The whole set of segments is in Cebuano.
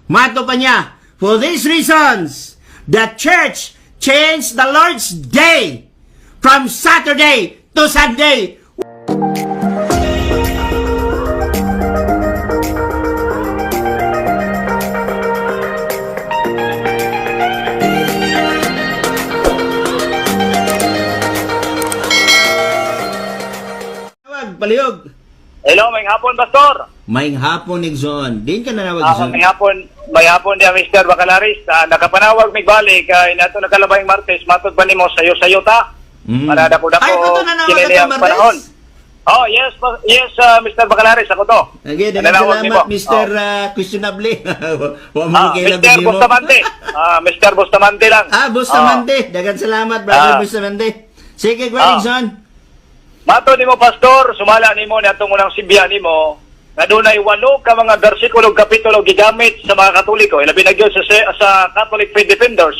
Mato pa niya, for these reasons, the church changed the Lord's Day from Saturday to Sunday. Tawag, palihog. Hello, may hapon, Pastor. Maing hapon, Igsoon. Din ka nanawag, Ah, Igsoon. may hapon diya, Mr. Bacalaris. Nakapanawag mig balik kay nato nakalabayng Martes, matod ba nimo sayo-sayo ta? Para dako dako Ay, ito nanawag kini ka ang Martes? panahon. Oh, yes, yes, Mr. Bacalaris, ako to. Okay, daghang Nanawag salamat, nimo. Mr. Oh. Questionable. Wa mo kailan Mr. Bustamante. Mr. Bustamante lang. Bustamante. Daghang salamat, brother Bustamante. Sige, go ahead, Igsoon. Mato nimo, Pastor, sumala nimo natong unang simbihan nimo nga dunay walo ka mga bersikulo ug kapitulo gigamit sa mga Katoliko, ilabi na gyud sa Catholic Faith Defenders.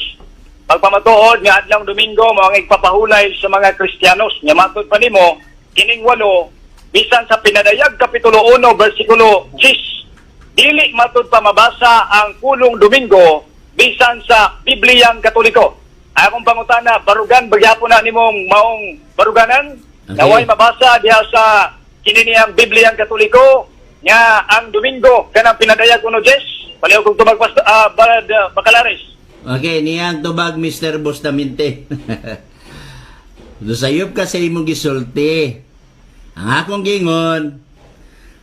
Pagpamatuod nga adlong Domingo mao ang igpapahulay sa mga Kristiyanos. Nya matod pa nimo kining walo bisan sa Pinadayag kapitulo 1 bersikulo 10 dili matud pa mabasa ang pulong Domingo bisan sa Bibliyang Katoliko. Akong pangutana, barugan bagyapon na nimong maong baruganan? Okay. Naway mabasa diha sa kini niyang Bibliyang Katoliko nga ang Domingo kanang Pinadayag 1:10. Palihog kog tubag, Pastor Brad Bacalaris. Okay, niyang tubag, Mr. Bustamante. Dusayop ka sa imong gisulti. Ang akong gingon,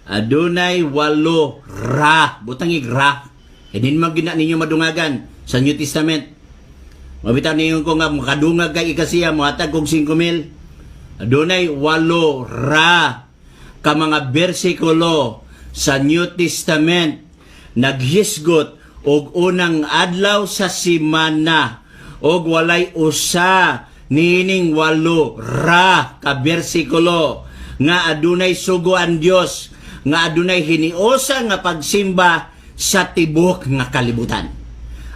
adunay walo ra. Butang ig ra. Hindi man gina ninyo madungagan sa New Testament. Mabitaw ninyo ko nga makadungag kay ikasiya, mohatag kog 5,000. Adunay walo ra ka mga bersikulo sa New Testament naghisgot og unang adlaw sa simana og walay usa niining walo ra ka bersikulo nga adunay sugo ang Dios nga adunay hiniusa nga pagsimba sa tibuok nga kalibutan.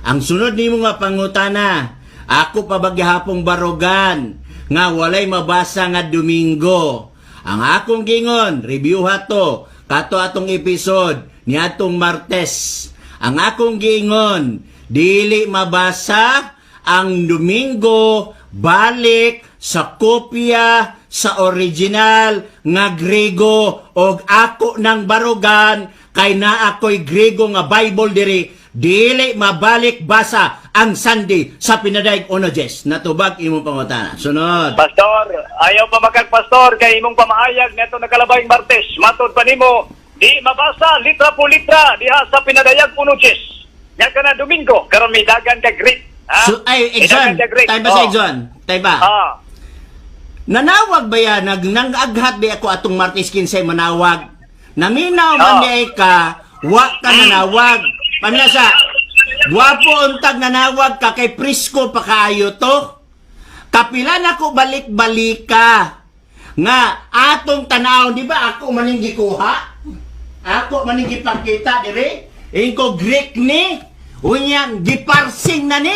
Ang sunod nimo nga pangutana, ako pa ba gihapong barugan nga walay mabasa nga Domingo? Ang akong gingon, review ha to, kato atong episode ni atong Martes. Ang akong gingon, dili mabasa ang Domingo balik sa kopya sa original nga Grego og ako ng barugan kay naa ako'y Grego nga Bible diri, dili mabalik basa ang Sunday sa Pinadayag 1:10. Natubag imong pangutana. Sunod. Pastor, ayaw pa makag pastor kay imong pamaayag neto nakalabayng Martes. Matod pa nimo di mabasa litra po litra diha sa Pinadayag 1:10. Nya kana Domingo karon may dagan ka Greek. Ha? So, ay, May Exxon. dagan ka Greek. Tayo ba sa Oh. Exxon? Tayo ba? Ah. Nanawag ba yan? Nang aghat di ako atong Martes 15 manawag. Naminaw man di ay ka, wa ka nanawag. Paminasa, gwapo untag nanawag ka kay presko pa kaayo to. Kapila na ko balik-balika. Nga atong tanaw, di ba ako maning gikuha? Ako maning gipakita dire. Ingko Greek ni. Unya giparsing na ni.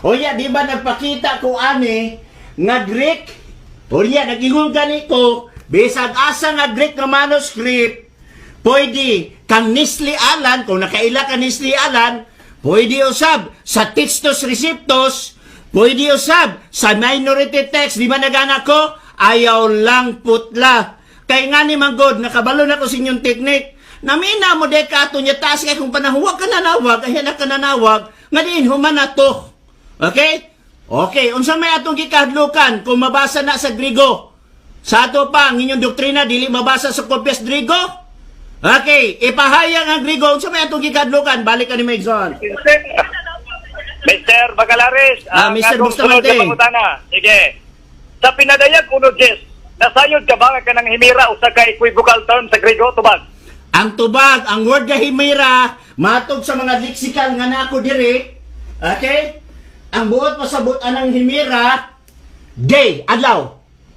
Unya di ba nagpakita ko ani nga Greek? Unya nagingon gani ko bisag asa nga Greek nga manuscript pwede kang Nestle Alan, kung nakaila ka Nestle Alan, pwede usab sa Textus Receptus, pwede usab sa minority text, di ba nagana ko? Ayaw lang putla. Kay nga ni Manggod, nakabalo na ko sa inyong teknik. Namina mo de kato niya taas kay kung panahon, wag ka nanawag, ay na ka nanawag, nga diin human na to. Okay? Okay, unsa may atong gikahadlukan kung mabasa na sa Grigo? Sa ato pa, ang inyong doktrina, dili mabasa sa kopyas Grigo? Okay, ipahayag ang Grigo. Unsa may atong gikahadlukan? Balik ka ni Megson. Mr. Bacalaris, ang Mr. akong sunod Bustamante. na pangutana. Sige. Sa Pinadayag 1:10, nasayod ka ba nga kanang himira usa ka equivocal term sa Grego tubag? Ang tubag, ang word nga himira, matog sa mga lexical nga nako diri. Okay? Ang buot pasabot anang himira, day, adlaw.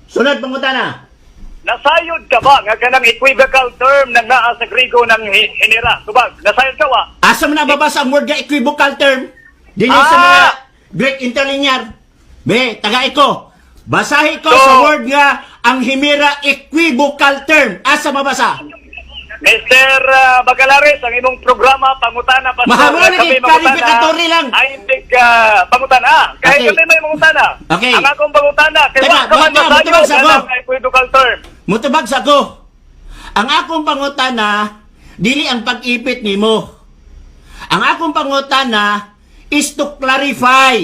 Sunod pangutana. Nasayod ka ba nga kanang equivocal term nang naa sa Grego ng hinira? Tubag, nasayod ka wa? Asa man nababasa ang word nga equivocal term? Dinhi sa mga Greek interlinear. Be, taga ko. Basahi ko So- sa word nga ang himira equivocal term. Asa mabasa? Mr. Bagalares, ang imong programa, Pangutana, Pastor. Mahamon Kami lagi, mangutana. clarificatory lang. Ay, hindi ka pangutana. Kahit kami may mangutana. Okay. Ang akong pangutana, kay Teka, wa ka man buhat ka, masayo, mutubag sa ako. kanang equivocal term. Mutubag sa ko. Ang akong pangutana, dili ang pag-ipit nimo. Ang akong pangutana is to clarify.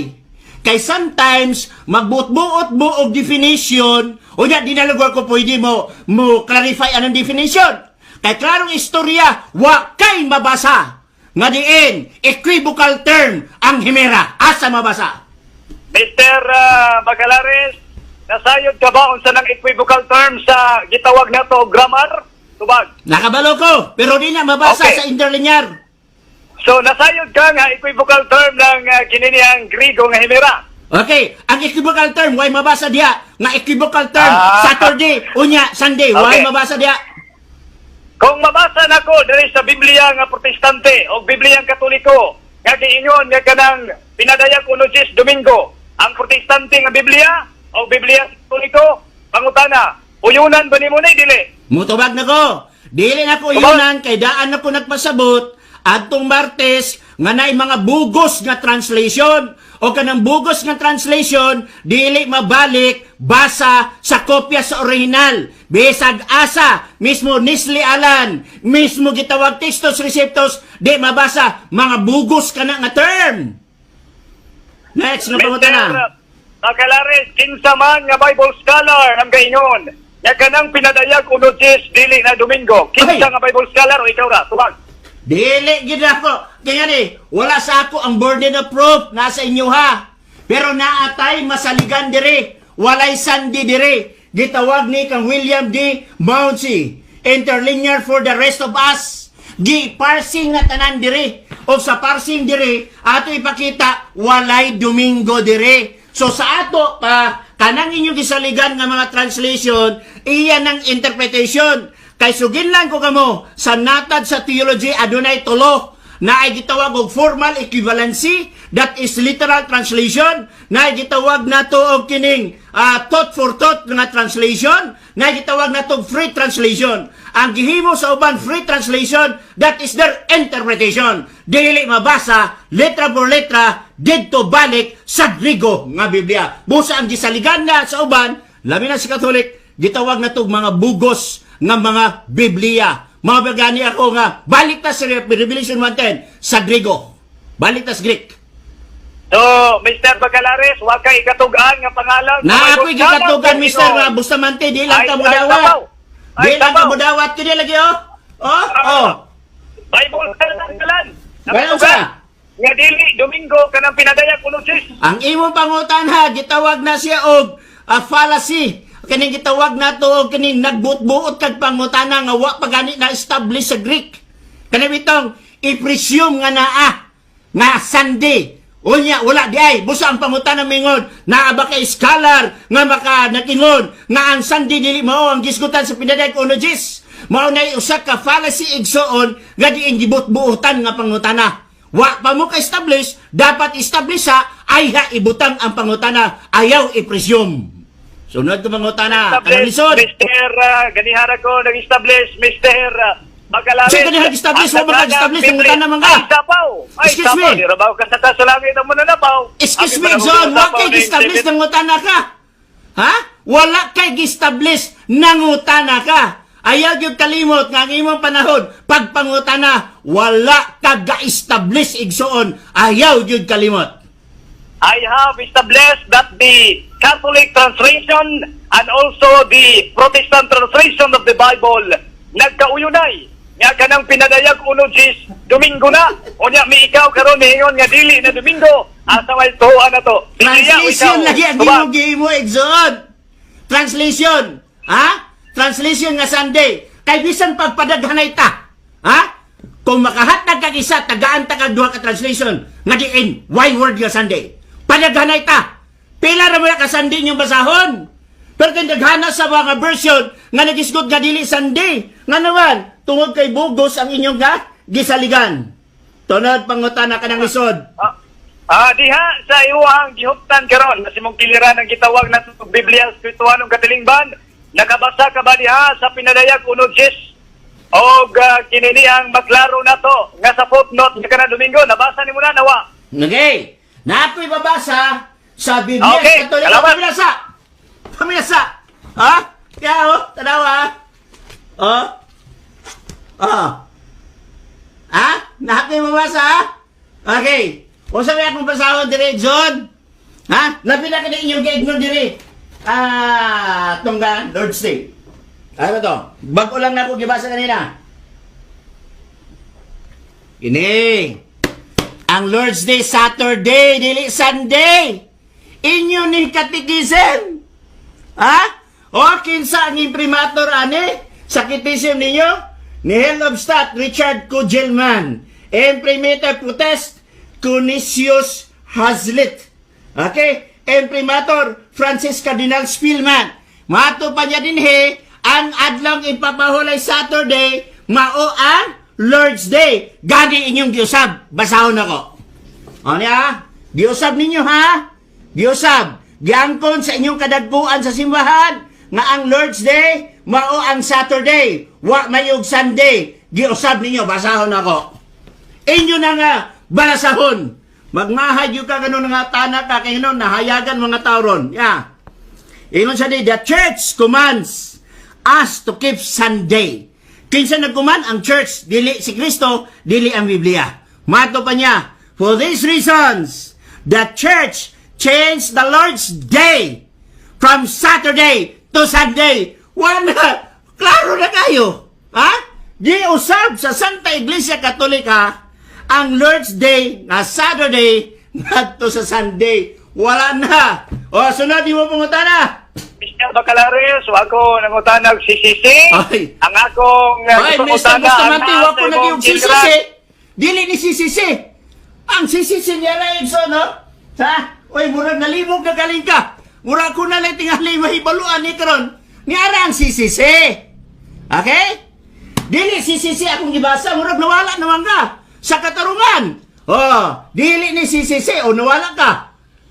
Kay sometimes, magbuot-buot mo og definition, o di dinalugwar ko pwede mo mo clarify anong definition. Kay klarong istorya, wa kay mabasa. Nga diin, equivocal term ang himera. Asa mabasa? Mr. Bagalares, nasayod ka ba unsa nang equivocal term sa gitawag nato grammar? Tubag. Nakabalo ko, pero di na mabasa sa interlinear. So nasayod ka nga equivocal term ng kini ang Grigo nga himera. Okay, ang equivocal term, why mabasa diya? Nga equivocal term, Saturday, unya, Sunday, why mabasa diya? Kung mabasa nako diri sa Biblia nga Protestante o Biblia nga Katoliko nga giingon nga kanang pinadayag uno Diyos Domingo, ang Protestante nga Biblia o Biblia Katoliko, pangutana, uyunan ba nimo ni dili? Mutubag na ko. Dili na ko Tubag. yunan, kay daan na ko nagpasabot, adtong Martes, nga naay mga bugos nga translation, o kanang bugos nga translation, dili mabalik, basa sa kopya sa original. Bisag asa, mismo Nestle Aland, mismo gitawag Textus Receptus, di mabasa, mga bugos kana nga term. Next, nga pangutana. Mr. Bacalares, kinsa man nga Bible scholar ang gaingon nga kanang pinadayag uno Diyos dili na Domingo. Kinsa Ay. nga Bible scholar o ikaw ra? Tubag. Dili gid ako. Kaya ni, wala sa ako ang burden of proof nasa inyo ha. Pero naatay masaligan dire, walay sandi dire. Gitawag ni kang William D. Mounsey, interlinear for the rest of us. Gi parsing na tanan dire. O sa parsing dire, ato ipakita walay Domingo dire. So sa ato pa kanang inyong gisaligan nga mga translation, iyan ang interpretation. Kay sugin lang ko kamo sa natad sa theology adunay tulo na ay gitawag og formal equivalency, that is literal translation, na ay gitawag nato og kining thought for thought nga translation, na ay gitawag nato og free translation. Ang gihimo sa uban, free translation, that is their interpretation. Dili mabasa letra por letra didto balik sa Grigo nga Biblia. Busa ang gisaligan na sa uban, labi na sa Catholic, gitawag na og mga bugos nga mga Biblia. Mga bagani ako nga balik ta sa Revelation 1:10 sa Grigo. Balik ta sa Greek. So, Mr. Bacalares, wa kay ikatug-an nga pangalan sa Na Bible ako'y scholar, gikatugan, kung Mr. ingon. nga Bustamante, di lang Ay, ka ay, mudawat. sabaw. Ay, Di lang ka sabaw. mudawat kini lagi oh. Oh, oh. Bible scholar ngalan. Well, unsa? Nga dili Domingo kanang pinadayag uno Diyos. Ang imong pangutan ha, gitawag na siya og fallacy. Kining gitawag nato og kining nagbuot-buot kag pangutana nga wa pa gani na establish sa Greek. Kani bitong i-presume nga naa nga Sunday. Unya wala di ay busa ang pangutana mingon naa ba kay scholar nga maka nakingon nga ang Sunday dili mao ang gisgutan sa pinadayag uno Diyos. Mao nay usa ka fallacy, igsoon, nga diin gibot-buotan nga pangutana. Wa pa mo ka-establish, dapat establish sa ay ha ibutang ang pangutana, ayaw i-presume. Sunod ko pangutana, kanang lisod. Mr. Ganihara ko nag-establish, Mr. Bacalares. Sino ganihara nag-establish? Ang Wa ba nag-establish? Biblia- Nangutana man ka? Ay, sapaw. Ay, Excuse sapaw. me. Di ra ba kasaka sa langit ang mananapaw? Excuse Ang me, ipanahon John, ng wa sapaw kay na gi-establish exhibit. nangutana ka. Ha? Wala kay gi-establish nangutana ka. Ayaw gyud kalimot nga ang imong panahon pagpangutana wala ka ga-establish, igsoon. Ayaw gyud kalimot. I have established that the Catholic translation and also the Protestant translation of the Bible nagkauyunay nga kanang pinadayag uno Diyos Domingo na. Unya mi ikaw karon miingon nga dili na Domingo, asa may tuwa na to? Biblia o Translation ikaw? lagi ang Tubag. imong gihimo, igsoon. Translation. Ha? Translation nga Sunday. Kay bisan pagpadaghanay ta. Ha? Kung makahatag kag isa, tagaan ta kag duha ka translation nga diin why word nga Sunday. Padaghanay ta. Pila ra mo na ka Sunday inyong basahon. Pero kung daghana sa mga version nga nagisgot nga dili Sunday, nga naman tungod kay bugos ang inyong ga gisaligan. Tunod pangutana kanang lisod. Diha sa iwang gihuptan karon na simong kiliran ang gitawag na Biblia Espirituanong Katilingban, nakabasa ka ba diha sa pinadayag uno Diyos? Og kini ang maklaro nato nga sa footnote nga kana Domingo, nabasa nimo na nawa. Okay. Na ako'y babasa sa Biblia Okay, Katolika. salamat. Paminasa! Paminasa! Ha? Kaya oh, tanawa. Oh. Oh. Ha? Na ako'y babasa ha? Okay. Unsa may akong basahon dire, John? Ha? Labi na kini inyong gi-ignore dire. Ah, tungga Lord's Day. Ano to? Bago lang na ako gibasa kanina. Ini. Ang Lord's Day Saturday, dili Sunday. Inyo ni catechism. Ha? O kinsa ang imprimatur ani sa catechism ninyo? Ni Head of State Richard Kugelman. Imprimatur Potest Canisius Hazlitt. Okay? Imprimatur Francis Cardinal Spellman. Mato pa niya dinhi, ang adlong ipapahulay Saturday, mao ang Lord's Day. Gani inyong giusab. Basahon ako. O niya, giusab ninyo ha? Giusab. Giangkon sa inyong kadagpuan sa simbahan nga ang Lord's Day mao ang Saturday, wa mayog Sunday. Giusab ninyo, basahon ako. Inyo na nga balasahon. Magmahay gyud ka ganun nga tanak ka kay hinon nahayagan mga tao ron. Yeah. Ingon siya di, the church commands us to keep Sunday. Kinsa nagkuman ang church, dili si Kristo, dili ang Biblia. Mato pa niya, for these reasons, the church changed the Lord's Day from Saturday to Sunday. Wala, klaro na kayo. Ha? Giusab sa Santa Iglesia Katolika ang Lord's Day nga Saturday ngadto sa Sunday. Wala na. O, sunod mo pangutana. Mr. Bacalares, wa ako nangutanag CCC. Ay. Ang akong Ay, gusto Mr. kutana, ang Bustamante, naa wa sa ko imong naging CCC. general. Dili ni CCC. Ang CCC niya na Edson, no? Ha? Uy, murag nalibog na galing ka. Murag ko na lang tingali mahibaluan ni karon. Niara ang CCC. Okay? Dili CCC akong gibasa, murag nawala naman ka sa katarungan. Oh, dili ni CCC o nawala ka.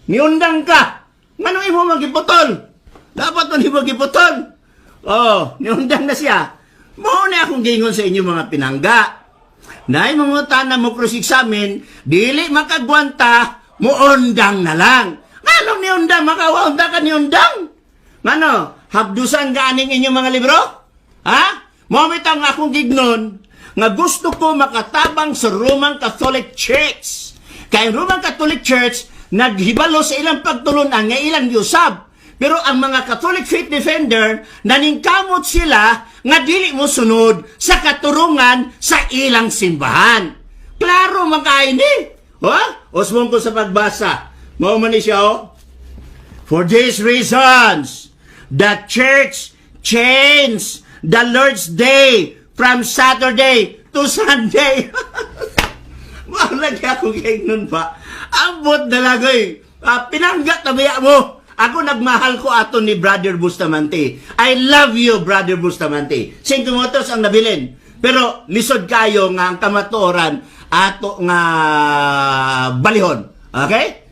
Niundang ka. Ngano imo magiputol? Dapat man imo giputol. Oh, niundang na siya. Mao na akong gingon sa inyo mga pinangga. Nay mangutana mo cross-examine, dili makagwanta, muundang na lang. Nganong niundang makawaunda ka niundang? Ngano, habdusan ka aning inyong mga libro? Ha? Mao bitang akong gignon nga gusto ko makatabang sa Roman Catholic Church. Kay ang Roman Catholic Church naghibalo sa ilang pagtulunan nga ilang giusab. Pero ang mga Catholic Faith Defender, naningkamot sila nga dili mo sunod sa katurungan sa ilang simbahan. Klaro man kaayo ni. Ha? Usmon ko sa pagbasa. Mao man ni siya oh. For these reasons, the church changed the Lord's Day from Saturday to Sunday. Mao lagi ako nun pa. Ambot na lagoy. Ah, pinanggat na biya mo. Ako nagmahal ko ato ni Brother Bustamante. I love you, Brother Bustamante. Cinco Motors ang nabilin. Pero lisod kayo nga ang kamatuoran ato nga balihon. Okay?